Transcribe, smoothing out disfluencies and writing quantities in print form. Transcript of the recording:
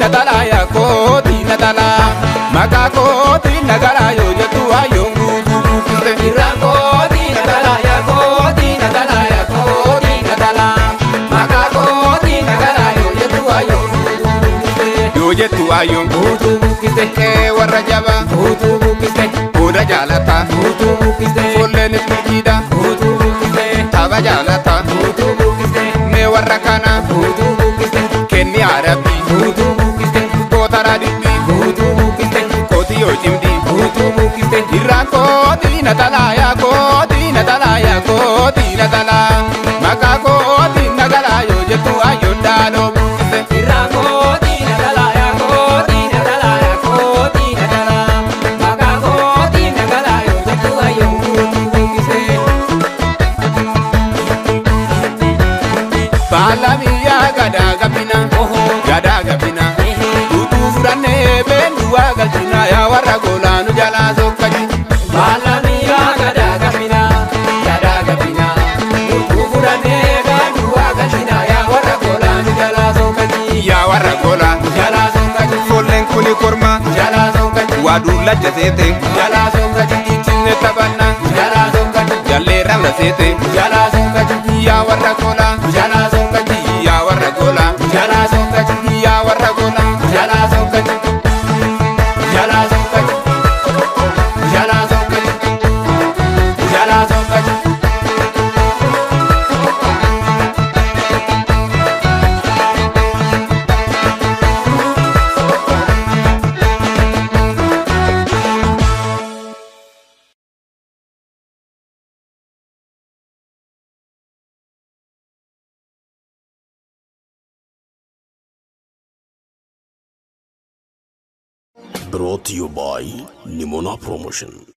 Natalaa yaa kooti natalaa maqaa kooti nagalaa yoo jettu ayyoon guutuu buqqiste. Irraan kooti natalaa yaa kooti natalaa yaa kooti natalaa maqaa kooti nagalaa yoo jettu ayyoon guutuu buqqiste. Yoo jettu ayyoon Guutuu buqqiste. Qe'ee warra jabaa Guutuu buqqiste. Booda jaalataa Guutuu buqqiste. Folleenis milkiidha Guutuu buqqiste. Tapha jaalataa Guutuu buqqiste. Mee warra kana Guutuu buqqiste. Kenni arabbii Guutuu buqqiste. Kootara dibbii Guutuu buqqiste. Kooti yoo cimdii Guutuu buqqiste. Irraan kooti natalaa yaa kooti natalaa yaa kooti natalaa maqaa kooti nagalaa yoo jettu ayyoon dhaaloo buqqise. Irraan kooti natalaa yaa kooti natalaa yaa kooti natalaa maqaa kooti nagalaa yoo jettu ayyoon guutuu buqqiste. Baalamiyyaa gadaa gabbina gadaa gabbina utuu fudhannee beendu waa galchina yaa warra goolaanu jalaa sokkaji. Baalamiyyaa gadaa gabbina gadaa gabbina utuu fudhannee beendu waa galchina yaa warra goolaanu jalaa sokkaji. Yaa warra goolaa Jalaa sokkaji. Foolleen kuni korma Jalaa sokkaji. waa duulla jaseete Jalaa sokkaji. Ittinne taphanna Jalaa sokkaji. jallee ramna seete Jalaa sokkaji. yaa warra goolaa Jalaa sokkaji. yaa warra goolaa Jalaa sokkaji. yaa warra goolaa. Jalaa sokkaji. Jalaa sokkaji. Jalaa sokkaji. Jalaa sokkaji. Brought to you by Nimona Promotion.